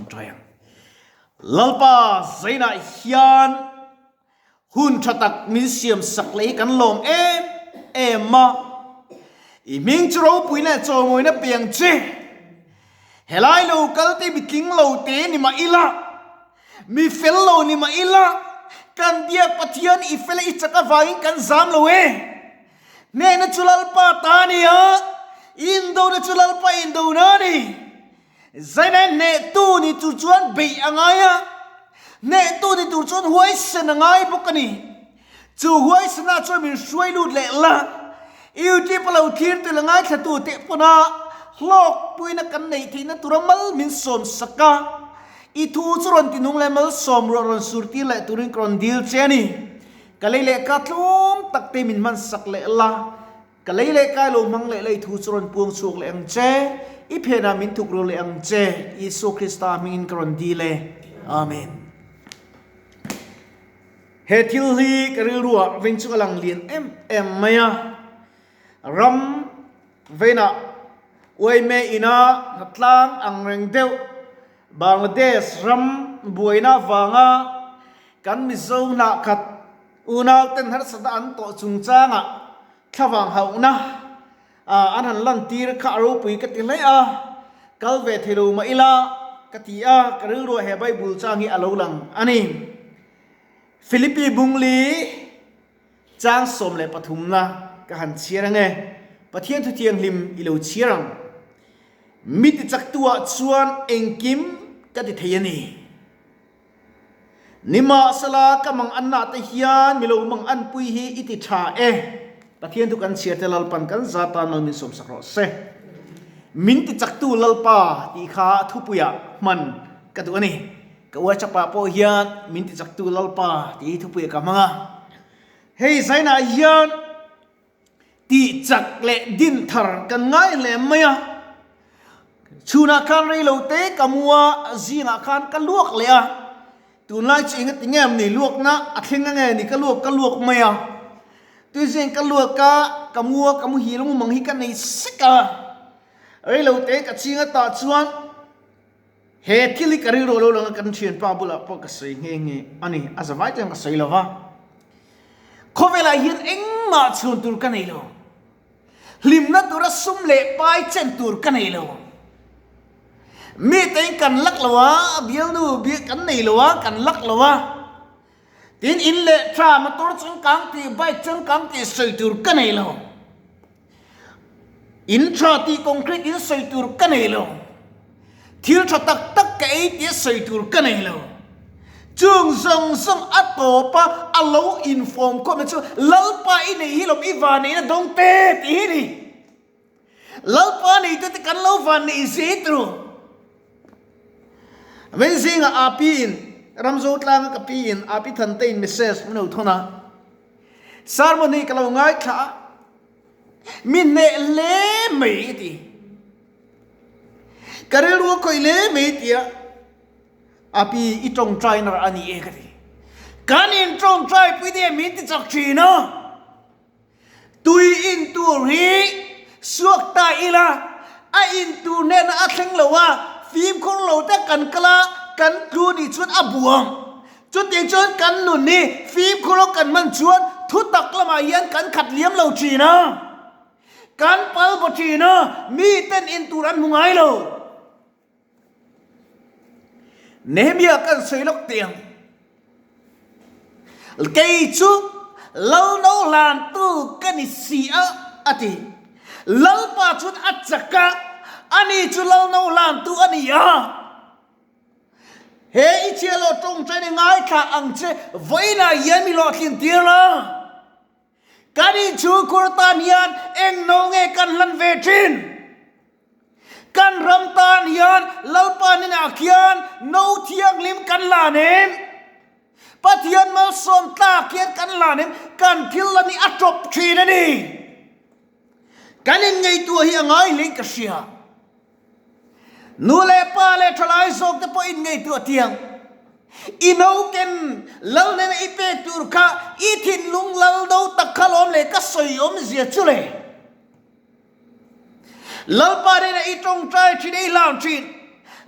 Tawngtai ang. Lalpa zainah hian hun tha tak min siam sak leh hi kan lawm em em a. I hming chu ropui leh chawimawina piang che. Helai lo kal te mi tling lo te ni mah ila, mi fel lo ni mah ila, kan biak Pathian i fel i chak avangin kan zam lo e. Hnehna chu Lalpa ta a ni a, indona chu Lalpa indona a ni. Zainai hnehtu ni tur chuan beih a ngai a, hnehtu ni tur chuan huaisen a ngai bawk a ni. Chu huaisenah chuan min hruai lut leh la, YouTube a lo thlir tel a ngaithlatu teh pawna hlawkpuina kan neih theihna tura mal min sawm sak a, i thu chu rawn tinung leh malsawm ruah rawn sur tir leh turin ka rawn dil che a ni. Ka lei leh ka tlawm tak te min hman sak leh la, Ka lei leh kai lo hmang leh lei thu chu rawn puang chhuak leh ang che, i phenah min thuk ru leh ang che, Isua Krista hmingin ka rawn dil e. Amen. He thil hi ka rilruah veng chu a lang lian em em mai a, ram veinah uaime ina hnatlang ang reng deuh Bangladesh ram buaina avanga kan Mizo hnahkhat Unau ten harsatna an tawh chungchangah thlavang hauhna an han lantir kha a ropui ka ti hle a, kal ve thei lo mah ila ka ti a, ka rilruah he Bible chang hi a lo lang a ni. Philippi Bungli chang 13 na ka han chhiar ange, Pathian thuthianghlim i lo chhiar ang. Mi tichaktuah chuan engkim ka ti thei a ni. Nimahsela, ka mang anna te hian milo mang anpui hi i ti tha e. Pathian thu kan chhiar te Lalpan kan za tan mal min sawmsak rawh se. Min ti chaktu Lalpa tih kha thupuiah hman ka duh a ni. Ka WhatsApp ah pawh hian min ti chaktu Lalpa tih hi thupuiah ka hmang a. Hei zainah hian Tih chak leh din thar kan ngai hle mai a, chhunah khan rei lo te ka mu a, zingah khan ka luak leh a, tunlai chu enga ti nge ni luakna a thleng ange ni ka luak ka luak mai a, tuizing ka luak a, ka mu a, ka muhil a mumang hi ka nei sek a, rei lo te ka ching a tah chuan he thil hi ka rilru lo lang a kan thianpa bulah pawh ka sawi nghe nghe a ni, a zavai chuan ka sawi lo va. Khawvelah hian engmah chhun tur ka nei lo. Hlimna tura sum leh pai chen tur ka nei lo. Mite in kan lak lo a, bialnu kan nei lo a, kan lak lo a. Tin in leh tha, motor changkang tih, bike changkang tih sawi tur ka nei lo. In tha tih concrete in sawi tur ka nei lo. Thil tha tak tak ka ei tih a sawi tur ka nei lo. Chung zawng zawng a tawp a, a lo inform khawp na chu Lalpa i nei hi lawm i van neihna dawng te tih hi ni. Lalpa neitu te kan lo van neih zel tur. Vei zingah Api in Ramzo tlanga ka pi in Api Thante in message min lo thawn a. Sermon hi ka lo ngaithla a, mi hneh hle mai a ti. Ka rilru a khawih hle mai tia a pi i tawngtai nar a ni e ka ti. Kan in tawngtai pui te min ti chak thin a, tui in tur hi suak ta ila a in tur hnenah a thleng lo a, fimkhur lo tak kan kal a, kan tlu nih chuan a buang. Chutiang chuan kan nun hi fimkhur lo kan hman chuan thutak lamah hian kan khat liam lo thin a, kan pal baw thin a, miten in tur an hmu ngai lo. Nehemiah kan sawi lawk teh ang. Kei chu Lalno hlantu ka ni si a, a ti. Lalpa chuan a chak a, ani chu Lalno hlantu a ni a. He i chhia lo tawngtaina ngaithla ang che, vawiinah hian mi hlawhtlin tir la. Kan inchhungkhur tan hian eng no nge kan hlan ve thin? Kan ram tan hian Lalpa hnenah khian no thianghlim kan hlan em? Pathian malsawm tlak hian kan hlan em? Kan thil lan hi a tawp thin a ni. Kan inngaihtuah hi a ngai hlein ka hria. Nu leh pa leh thalai zawk te pawh in ngaihtuah tiang. I noken lal nena i pek tur kha i thinlung lal do tak kha lawm leh ka sawi awmzia chu le. Lalpa nena i tawngtai thin i hlan thin.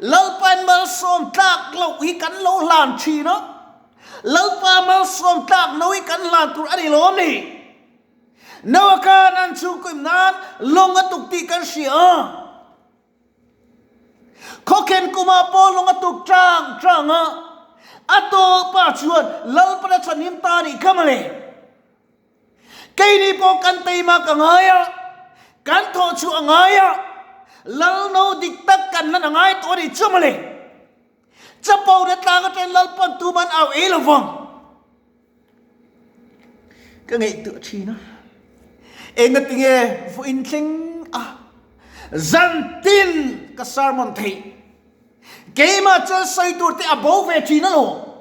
Lalpain malsawm tlak loh hi kan lo hlan thin a, Lalpa malsawm tlak no hi kan hlan tur a ni lo ni. Noah khan an chhungkaw nan lawng a tuk tih kan hria a. Khawkhen kumah pawh lawng a tuk tang tang a, a tawpah chuan Lalpan a chhanhim ta nih kha mawle. Keini pawh kan teimak a ngai a, kan thawh chhuah a ngai a, Lalno dik tak kan hlan a ngai tawh a nih chu mawle. Chapo na tlang atangin Lalpan tuman au ei lo vang. Ka ngaihtuah thin a, engatinge vawiin thleng a zan tin ka sermon theih. Keimah chuan sawi tur te a bo ve thin alawm.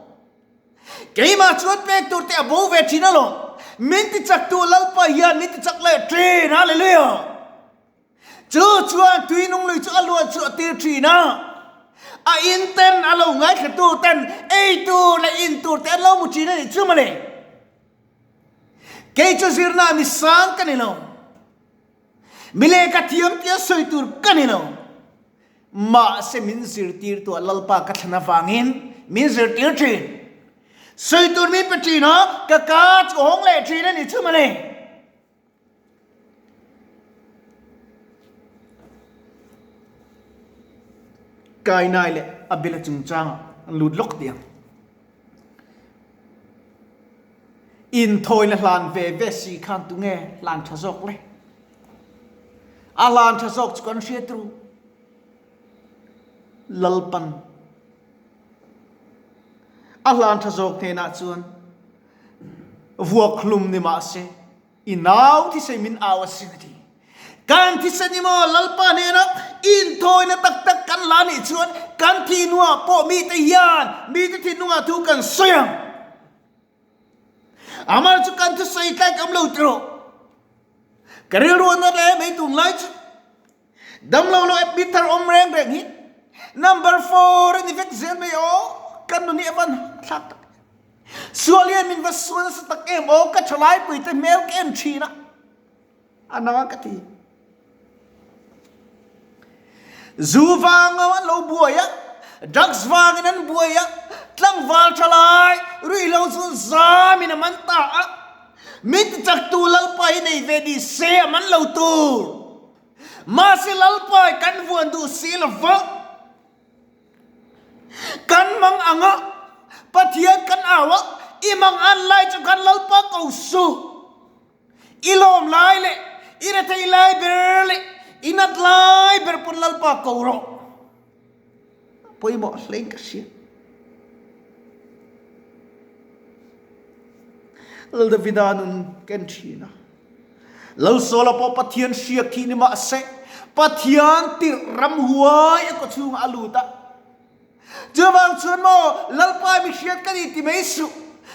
Keimah chuan pek tur te a bo ve thin alawm. Min ti chak tu Lalpa hian min ti chak leh thin. Hallelujah! Chu chuan tui nung lui chu a luan chhuah tir thin a, a in ten a lo ngaithla tu ten ei tur leh in tur te an lo mu thin a nih chu mawle. Kei chu zirna mi sang ka ni lo, mi lehkha thiam tia sawi tur ka ni lo, mahse min zirtir tu ah Lalpa ka thlan avangin min zirtir thin. Sawi tur min pe thin a, ka ka chu hawng leh thin a nih chu mawle. Kainai leh Abela chungchangah an lut lawk tih ang. Inthawina hlan ve ve si khan tunge hlan tha zawk le? A hlan tha zawk chu kan hriat ru. Lalpan a hlan tha zawk hnenah chuan vuak hlum ni mah se, I nau thisen min au a sin a ti. Kan thisen i maw Lalpa hnena inthawina tak tak kan la nih chuan kan thih hnuah pawh mite hian mite thinlungah thu kan sawi ang. Amah chu kan thusawi tlai kam lo tiraw. Ka rilru a nat hle mai tunlai chu. Damlo lo admit thar awm reng reng hi number four a ni vek zel mai aw, kan nun hi a van thlak tak em. Sual hian min va sual nasa tak em aw, ka thalai pui te hmel ka en thin a, a nang ka ti. Zu vanga an lo buai a, drugs vangin an buai a, tlangval thalai ruihhlo chu zamin a man ta a, min tichaktu Lalpa hi nei ve ni se a man lo tur. Mahse Lalpa kan vuan duh si lo va, kan mang ang a, Pathian kan au a, i mang an lai chu khan Lalpa ko suh. I lawm lai leh i rethei lai ber leh i nat lai ber pawn Lalpa ko rawh. Pawimawh hlein ka hria. Lal Davida nun ken thin a. Lal Saula pawh Pathian hriak khi ni mahse Pathian tirh ramhuai a kawchhungah a lut a. Chuvang chuan maw Lalpa mi hriat ka ni ti mai suh.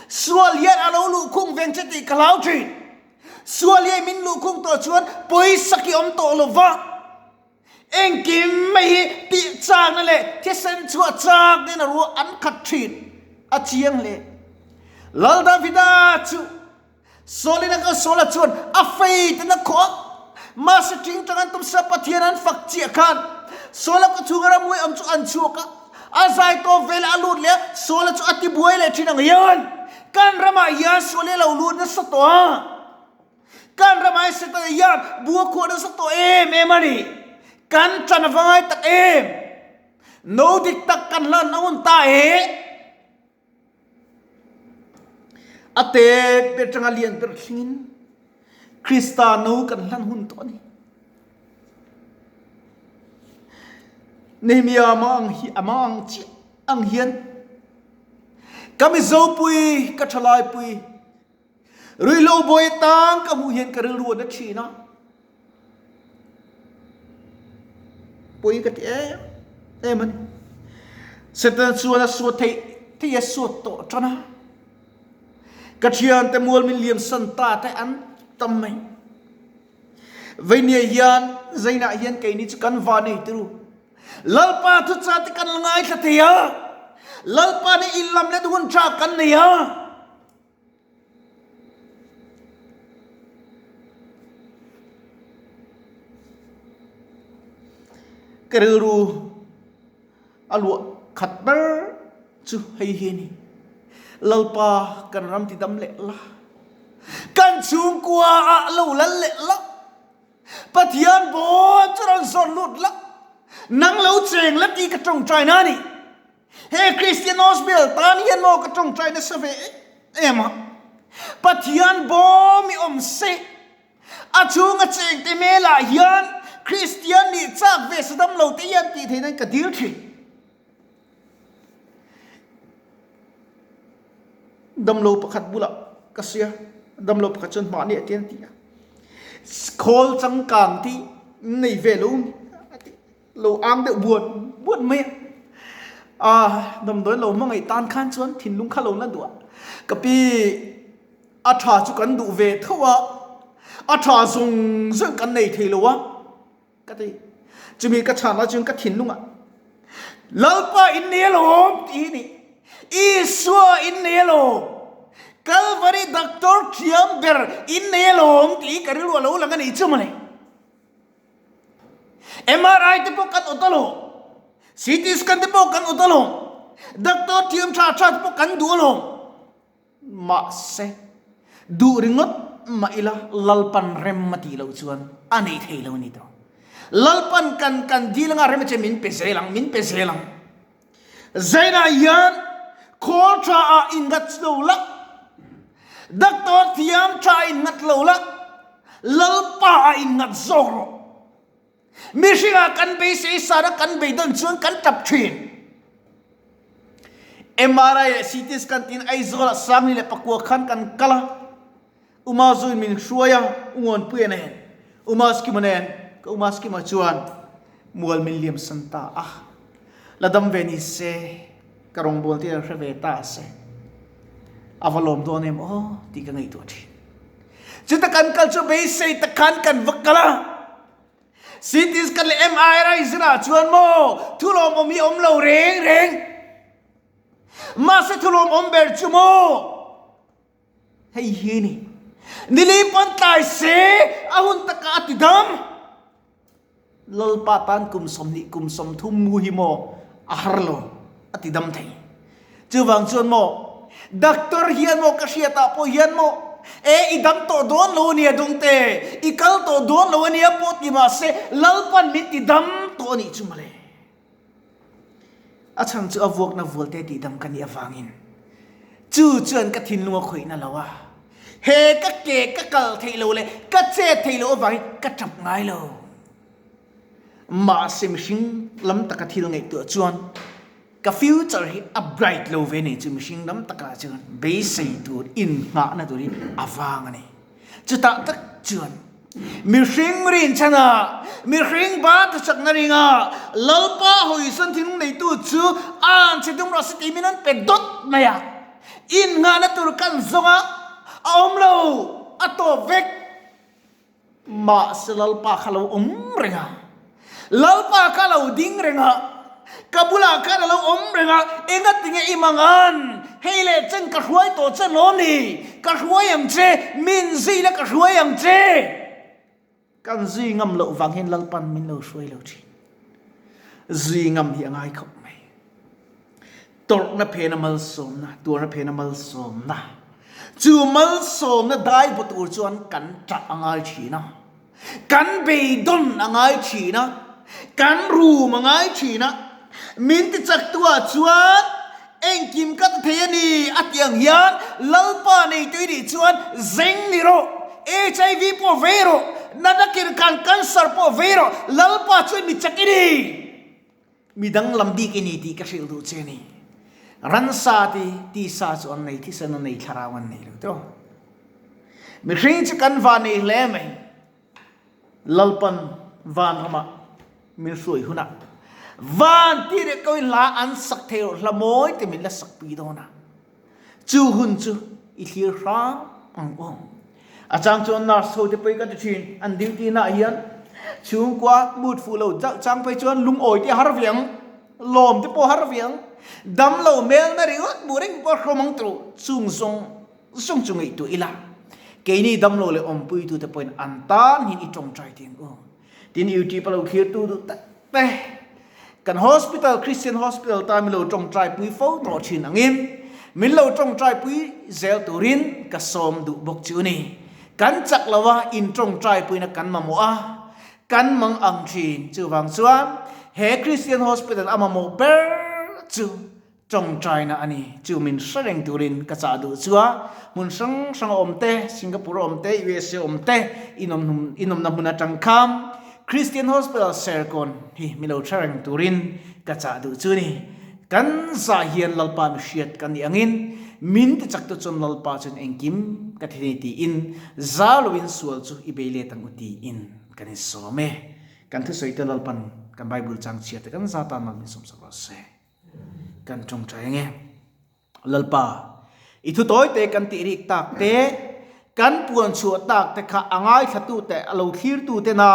Sual hian a lo luhkhung veng che tih ka hlau thin. Sual hian min luhkhung tawh chuan pawisa ki awm tawh lo va. Engkim mai hi tih chakna leh thisen chhuah chak in a ruah an khat thin a chiang hle. Lal Davida chu Saulin a kal Saula chuan a fei ten a khawh a, mahse tingtang an tum sa Pathian an fak chiah khan Saula ka chhunga ramngawi awm chu an chhuak a, a zai tawp vel a lut leh a, Saula chu a ti buai leh thin ang hian kan ramah hian Saul hi a lo lut nasa tawh a. Kan ramah Setana hian bu a khuah nasa tawh em em a ni. Kan chan a va ngai tak em? No dik tak kan hlan a hun ta e. A te ber tanga lian ber thlingin Krista no kan hlan hun tawh a ni. Nehemia mang hi a mang chiah ang hian ka Mizopui ka thalaipui Ruihhlo bawi tang ka hmuh hian ka rilru a na thin a. Pawi ka ti em em a ni. Satan chuan a suat theih theih a suat tawh tan a. Ka thiante mual min liam san ta te an tam mai. Veinia hian zainah hian keini chu kan va nei turu. Lalpa thucha te kan la ngaithla thei a. Lalpa nih inlam let hun tha kan nei a. Ka rilru A luah khat ber chu hei hi a ni. Lalpa kan ram ti dam leh la. Kan chhungkua ah lo lal leh la. Pathian bawn chu rawn zawn lut la. Nang lo cheng la tih ka tawngtai na a ni. He Kristian Hospital tan hian maw ka tawngtai nasa ve em a. Pathian bawm i awm se. A chhunga chengte hmelah hian Kristian nih chak ve sa dam lo te hian tih theih nan ka dil thin. Damlo pakhat bulah ka sia, damlo pakhat chuan mahni a tian a ti a. Khawl changkang tih nei ve lo a ti. Lo ang deuh buat buat mai a. A damdawi lo hmangaih tan khan chuan thinlung kha lo la duh a. Ka pi a tha chu kan duh ve tho a, a tha zawng zawng kan nei thei lo a ka ti. Chumi ka chhan lai chuan ka thinlung ah Lalpa in nei alawm tih hi ni. Isua in nei alawm. Kalvari doctor thiam ber in nei alawm tih hi ka rilru a lo lang a nih chu mawle. MRI te pawh kan awt alawm, CT scan te pawh kan awt alawm, doctor thiam tha tha te pawh kan duh alawm. Mahse, duh ringawt mah ila Lalpan rem a tih loh chuan a nei thei lo a ni tawh. Lalpan kan kan dil anga rem a che min pe zel ang, min pe zel ang. Zainah hian khawl tha ah innghat lo la, doctor thiam tha ah innghat lo la, Lalpa ah innghat zawk rawh. Mihringah kan beisei san a kan beidawn chuan kan tap thin. MRI leh CT scan tiin Aizawl ah Sangli leh Pakua khan kan kal a. Uma zuin min hruai a, U Ngawnpuia nen, Uma Skima nen, ka Uma Skima chuan mual min liam san ta a. La dam ve ni se, ka rawngbâwl te hre ve ta se, a va lawm dawn em aw tih ka ngaihtuah ṭhin. Chuta kan kal chu beisei tak khan kan va kal a. CT scan leh MRI zirah chuan maw thu lawmawm hi a awm lo reng reng. Mahse thu lawmawm ber chu maw Hei hi ni. Nili pawn tlai se a hun takah a ti dam. Lalpa tan kum 20 kum 30 mu hi maw a har lo a ti dam thei. Chuvang chuan maw doctor hian maw ka hriatah pawh hian maw e i dam tawh dawn lo ania dawngte i kal tawh dawn lo ania pawh ti mahse Lalpan min ti dam tawh anih chu mawle. A chhan chu a vuakna vualte tihdam ka nih avangin chu chuan ka thinlung a khawihna lo a, he ka ke ka kal theih lo leh ka chet theih loh avangin ka tap ngai lo. Mahse mihring lam taka thil ngaihtuah chuan ka future hi a bright lo ve nei chu mihring lam takah chuan beisei tur innghahna tur hi a vang a ni. Chutah tak chuan mihring rinchhanah, mihring ba thachakna ringa Lalpa hawisan thinlung neitu chu an chhe tum rawh se tih min an pe dawt mai a. Innghahna tur kan zawng a, a awm lo, a tawp vek. Mahse Lalpa kha lo awm reng a, Lalpa kha lo ding reng a, ka bulah khan a lo awm reng a, engatinge i mangan? Hei leh chen ka hruai tawh che lawm ni? Ka hruai ang che, min zui la ka hruai ang che. Kan zui ngam loh vang hian Lalpan min lo hruai lo thin. Zui ngam hi a ngai khawp mai. Tawrhna phena malsawmna, tuarna phena malsawmna. Chu malsawmna dai bu tur chuan kan ṭah a ngai ṭhin a, kan beidawn a ngai ṭhin a, kan rum a ngai ṭhin a. Min tichaktuah chuan engkim ka ti thei a ni a tih ang hian Lalpa neitu i nih chuan zeng ni rawh, HIV pawh vei rawh, natna kirkhan cancer pawh vei rawh, Lalpa chuan mi chak i ni. Mi danglam bik i ni tih ka hrilh duh che ni. Ransa ti tisa chu an nei, thisen an nei, thlarau an nei lo tawh. Mihring chu kan van nei hle mai. Lalpan van ramah min hruai hunah van ti leh ko in hla an sak thei rawh hla mawi te min la sak pui dawn a. Chu hun chu i thlir hrang ang aw. A chang chuan nurse ho te pawh ka ti thin, an duty naah hian chhungkua mood fuh lo chang phei chuan lungawi te a har ve ang, lawm te pawh a har ve ang, damlo melna ringawt hmuh reng pawh a hrawm ang tawh chung zawng zawng chu ngaihtuah ila keini damlo leh awmpuitu te pawhin an tan hian i tawngtai tih ang aw. Tin YouTube a lo thlirtu duh tak te. Kan hospital, Christian Hospital tan min lo tawngtai pui fo tawh thin angin min lo tawngtai pui zel turin ka sawm duh bawk chu ni. Kan chak lo a, in tawngtai puina kan mamawh a, kan mang ang thin. Chuvang chuan he Christian Hospital a mamawh ber chu Tawngtaina a ni. Chu min hre reng turin ka chah duh chu a, hmun hrang hrang a awm te, Singapore a awm te, USA a awm te, inawm inawmna hmun atang khan Christian Hospital Serkawn hi mi lo hre reng turin ka chah duh chu ni. Kan zah hian Lalpa mi hriat kan nih angin min tichak tu chuan Lalpa chuan engkim ka thi nei tiin za loin sual chu i bei let ang u tiin kan insawm e. Kan thusawi te Lalpan kan Bible chang chhiar te kan za tan mal min sawmsak rawh se. Kan tawngtai ange. Lalpa, i thu tawi te kan tih rik tak te, kan puan chhuah tak te kha a ngaithlatu te, a lo thlirtu tena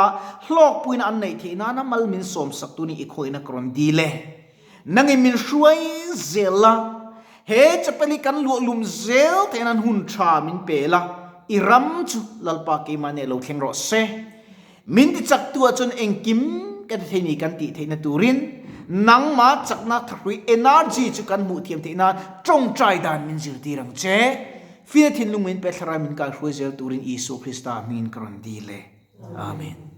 hlawkpuina an neih theih nana mal min sawmsak tu ni i khawihna ka rawn dil e. Nangin min hruai zel la, he chapel hi kan luah lum zel theih nan hun tha min pe la, i ram chu Lalpa keimahni a lo thleng rawh se. Min ti chaktu ah chuan engkim ka ti thei ni kan tih theihna turin nangma chakna thahrui energy chu kan hmuh thiam theih nan tawngtai dan min zirtir ang che. Fina thinlung min pe thlarau min kaihruai zel turin Isua Krista hmingin ka rawn dil e. Amen.